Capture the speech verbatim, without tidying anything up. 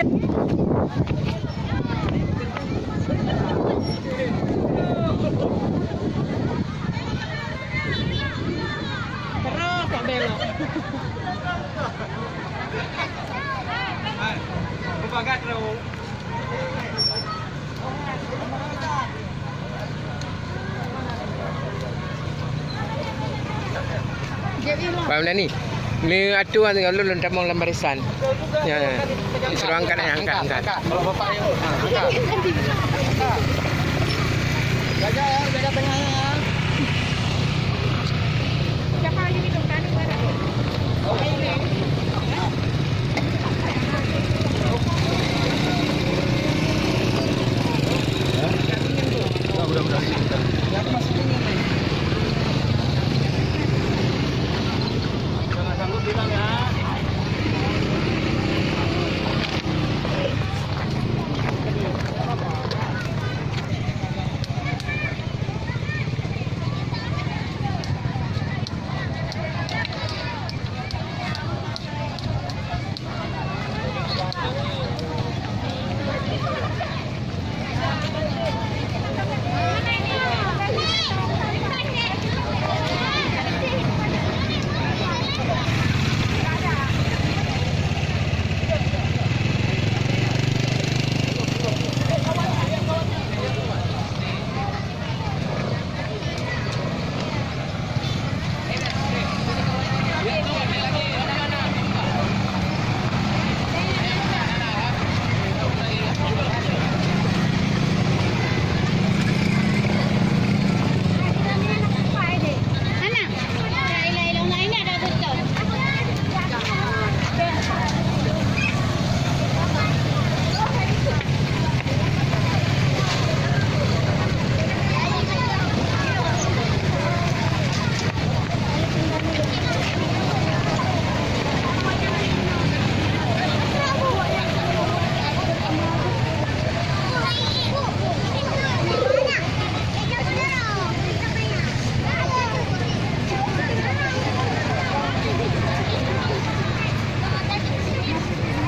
Terus tak belok. Hai, buka gat terus. Pak Mdani, ni atu hana lôn tamong lam barisan. Ya, ya. Suruh angkat, ya, angkat, angkat. Kalau bapak yuk, ha, angkat.